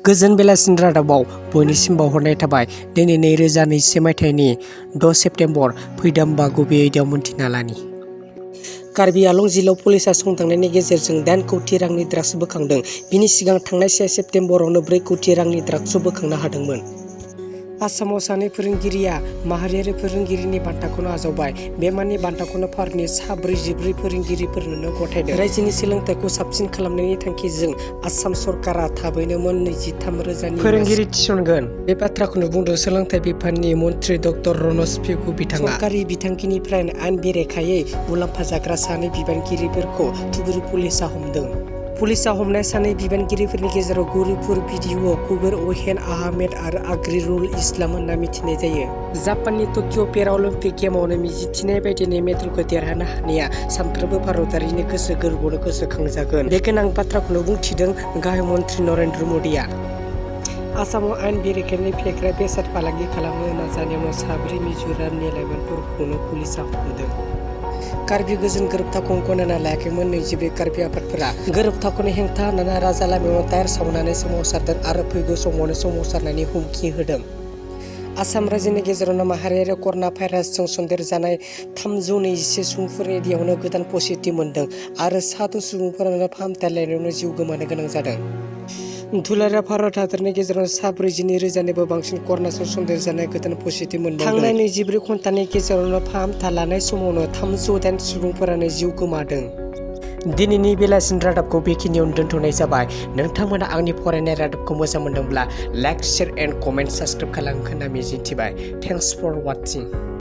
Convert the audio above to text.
गोजोन बेलासिनि रादाबाव बयनिसिम बावहरनाय थाबाय। दिनै 2021 मायथाइनि 6 सेप्तेम्बर फैदामबा गुबै आयदायाव मोनथिना लानि। कार्बि आंलं जिल्लायाव पुलिसआ संदाननायनि गेजेरजों 8 कौटि रांनि ड्राग्स बोखांदों। बिनि सिगां थांनाय 1 सेप्तेम्बरावनो 4 कौटि रांनि ड्राग्स बोखांनो हादोंमोन। आसामाव सानै फोरोंगिरिया माहारियारि फोरोंगिरिनि बान्थाखौनो आजावबाय। बे माननि बान्थाखौनो भारतनि सा 44 फोरोंगिरिफोरनो गथायदों। रायजोनि सोलोंथाइखौ साबसिन खालामनायनि थांखिजों आसाम सरकारा थाबैनो 23,000 फोरोंगिरि थिसनगोन। बे बाथ्राखौनो बुंदों सोलोंथाइ बिफाननि मन्थ्रि डक्टर रनज पेगु बिथाङा। सरकारि बिथांखिनिफ्राय आयेन बेरेखायै मुलाम्फा जाग्रा सानै बिबानगिरिफोरखौ धुबुरी पुलिसआ हमदों। पुलिसआ हमनाय सानै बिबानगिरिफोरनि गेजेराव गौरीपुर बिडिअ कुबेर अहेन आहमेद आरो आग्रिरुल इस्लाम होनना मिथिनाय जायो। जापाननि टकिअ पेराअलिम्पिक गेमावनो मिजिंथिनाय बायदिनो मेडेलखौ देरहानो हानाया साफ्रोमबो भारतारिनि गोसो गोरबोआवनो गोसोखांजागोन। बे गोनां बाथ्राखौनो बुंथिदों गाहाय मन्थ्रि नरेन्द्र मदिआ। आसामाव आयेन बेरेखायै फेग्रा बेसाद फालांगि खालामनो नाजानायावनो 4 मिज'रामनि लाइमोनफोरखौनो पुलिसआ हमदों। कार्बि गोजोन गोरोबथाखौ गनायना लायाखैमोन 24 कार्बि आफादफोरा। गोरोबथाखौनो हेंथा होनानै राजा लामायाव टायार सावनानै सोमावसारदों आरो फैगौ समावनो सोमावसारनायनि हुमखि होदों। आसाम रायजोनि गेजेरावनो माहारियारि कर'ना भाइरासजों सन्देरजानाय 327 सुबुंफोरनि देहायावनो गोदान पजिटिभ मोनदों आरो सा 10 सुबुंफोरानो फाहामथाय लानायावनो जिउ गोमानो गोनां जादों। दुलाराय भारत हादरनि गेजेराव सा 42,000निबो बांसिन कर'नाजों सन्देरजानाय गोदान पजिटिभ मोनबावदों। थांनाय 24 घन्टानि गेजेरावनो फाहामथाय लानाय समावनो 308 सुबुंफोरानो जिउ गोमादों। दिनैनि बेलासिनि रादाबखौ बेखिनियावनो दोनथ'नाय जाबाय। नोंथांमोना आंनि फरायनाय रादाबखौ मोजां मोनदोंब्ला like, share and comment subscribe खालामगोन होनना मिजिंथिबाय। Thanks four वाचिं।